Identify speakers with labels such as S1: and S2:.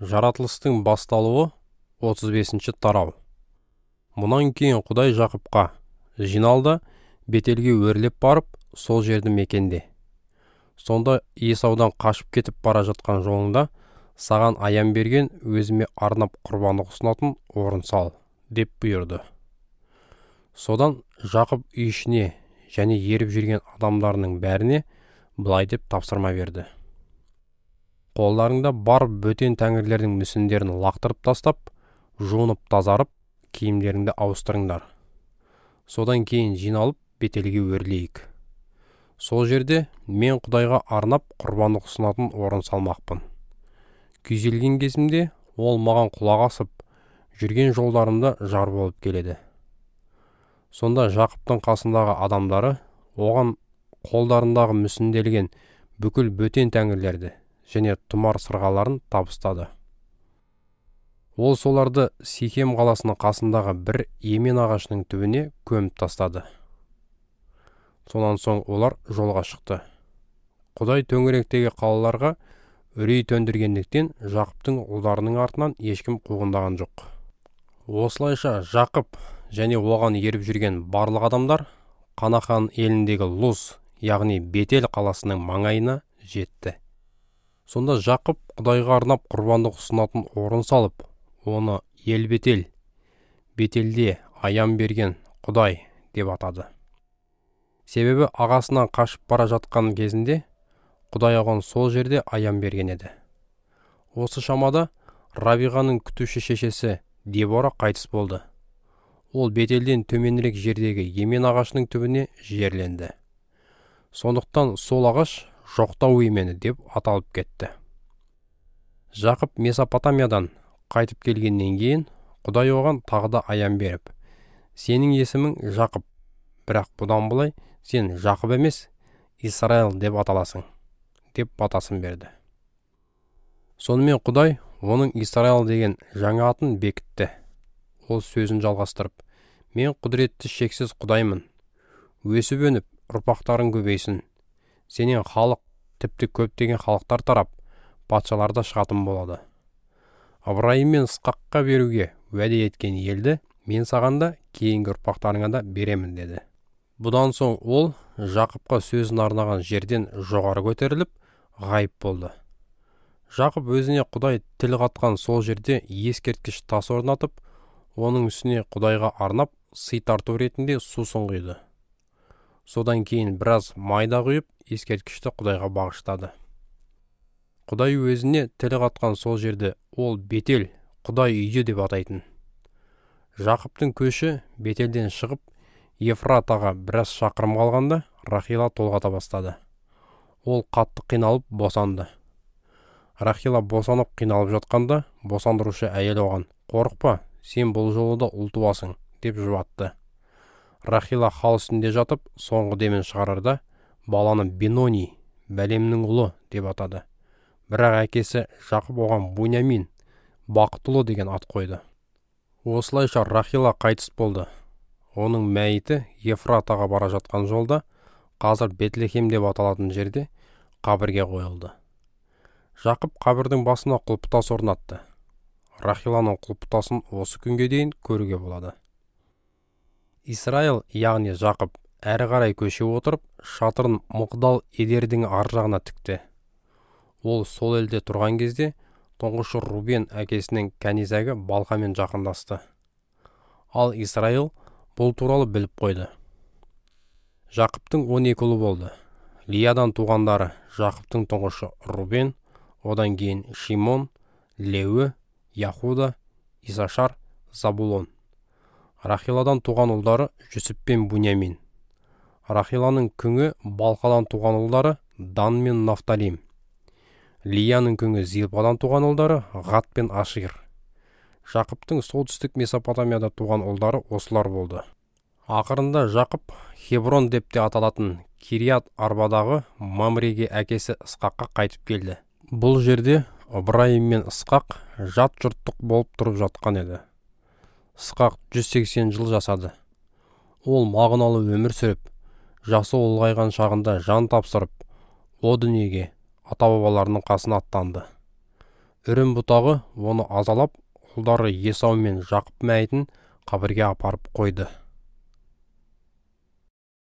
S1: Жаратылыстың басталуы, 35-тарау. Мұнан кейін Құдай Жақыпқа: «Жинал да, Бетелге өрлеп барып, сол жерді мекенде. Сонда Есаудан қашып кетіп бара жатқан жолыңда саған аян берген өзіме арнап құрбандық ұсынатын орын сал», – деп бұйырды. Содан Жақып үй ішіне және еріп жүрген адамдарының бәріне былай деп тапсырма берді: «Қолдарыңда бар бөтен тәңірлердің мүсіндерін лақтырып тастап, жуынып тазарып, киімдеріңді ауыстырыңдар. Содан кейін жиналып, Бетелге өрлейік. Сол жерде мен Құдайға арнап құрбандық ұсынатын орын салмақпын. Күйзелген кезімде ол маған құлақ асып, жүрген жолдарымда жар болып келеді». Сонда Жақыптың қасындағы адамдары оған қолдарындағы мүсінделген бүкіл бөтен тәңірлерді және тұмар сырғаларын табыстады. Ол соларды Сихем қаласының қасындағы бір емен ағашының түбіне көміп тастады. Сонан соң олар жолға шықты. Құдай төңіректегі қалаларға үрей төндіргендіктен, Жақыптың ұлдарының артынан ешкім қуғындаған жоқ. Осылайша Жақып және оған еріп жүрген барлық адамдар Қанахан еліндегі Луз, яғни Бетел қаласының маңайына жетті. Сонда Жақып Құдайға арнап құрбандық ұсынатын орын салып, оны Ел Бетел, Бетелде аян берген Құдай деп атады. Себебі ағасынан қашып бара жатқан кезінде Құдай оған сол жерде аян берген еді. Осы шамада Рабиғаның күтуші шешесі Дебора қайтыс болды. Ол Бетелден төменірек жердегі емен ағашының түбіне жерленді. Сондықтан сол ағаш жоқтау емені деп аталып кетті. Жақып Месопотамиядан қайтып келгеннен кейін Құдай оған тағы да аян беріп: «Сенің есімің Жақып, бірақ бұдан былай сен Жақып емес, Исраил деп аталасың», – деп батасын берді. Сонымен Құдай оның Исраил деген жаңа атын бекітті. Ол сөзін жалғастырып: «Мен құдіретті шексіз Құдаймын. Өсіп өніп, ұрпақтарың көбейсін. Сенен халық, тіпті көптеген халықтар тарап, патшалар да шығатын болады. Ыбырайым мен Ысқаққа беруге уәде еткен елді мен саған да, кейінгі ұрпақтарыңа да беремін», – деді. Бұдан соң ол Жақыпқа сөзін арнаған жерден жоғары көтеріліп, ғайып болды. Жақып өзіне Құдай тіл қатқан сол жерде ескерткіш тас орнатып, оның үстіне Құдайға арнап сый тарту ретінде сусын құйды. Содан кейін біраз май да құйып, ескерткішті Құдайға бағыштады. Құдай өзіне тіл қатқан сол жерді ол Бетел, Құдай үйі деп атайтын. Жақыптың көші Бетелден шығып, Ефратаға біраз шақырым қалғанда, Рахила толғата бастады. Ол қатты қиналып босанды. Рахила босанып, қиналып жатқанда, босандырушы әйел оған: «Қорықпа, сен бұл жолы да ұл туасың», – деп жұбатты. Рахила хал үстінде жатып соңғы демін шығарарда баланы Бенони, бәлемнің ұлы деп атады. Бірақ әкесі Жақып оған Бунямин, бақыт ұлы деген ат қойды. Осылайша Рахила қайтыс болды. Оның мәйіті Ефратаға бара жатқан жолда, қазір Бетлехем деп аталатын жерде қабірге қойылды. Жақып қабірдің басына құлпытас орнатты. Рахиланың құлпытасын осы күнге дейін көруге болады. Исраил, яғни Жақып, әрі қарай көше отырып, шатырын Мығдал Эдердің ар жағына тікті. Ол сол елде тұрған кезде тұңғышы Рубен әкесінің кәнизәгі Балқамен жақындасты. Ал Исраил бұл туралы біліп қойды. Жақыптың 12 ұлы болды. Лиядан туғандары: Жақыптың тұңғышы Рубен, одан кейін Шимон, Леуі, Яхуда, Исашар, Забулон. Рахиладан туған ұлдары: Жүсіп пен Бунямин. Рахиланың күңі Балқадан туған ұлдары: Дан мен Нафталим. Лияның күңі Зилпадан туған ұлдары: Ғат пен Ашир. Жақыптың солтүстік Месопотамияда туған ұлдары осылар болды. Ақырында Жақып Хеброн деп те аталатын Кириат Арбадағы Мамреге, әкесі Ысқаққа қайтып келді. Бұл жерде Ыбырайым мен Ысқақ жат жұрттық болып тұрып жатқан еді. Ысқақ 180 жыл жасады. Ол мағыналы өмір сүріп, жасы ұлғайған шағында жан тапсырып, о дүниеге, ата бабаларының қасына аттанды. Үрім бұтағы оны азалап, ұлдары Есау мен Жақып мәйітін қабірге апарып қойды.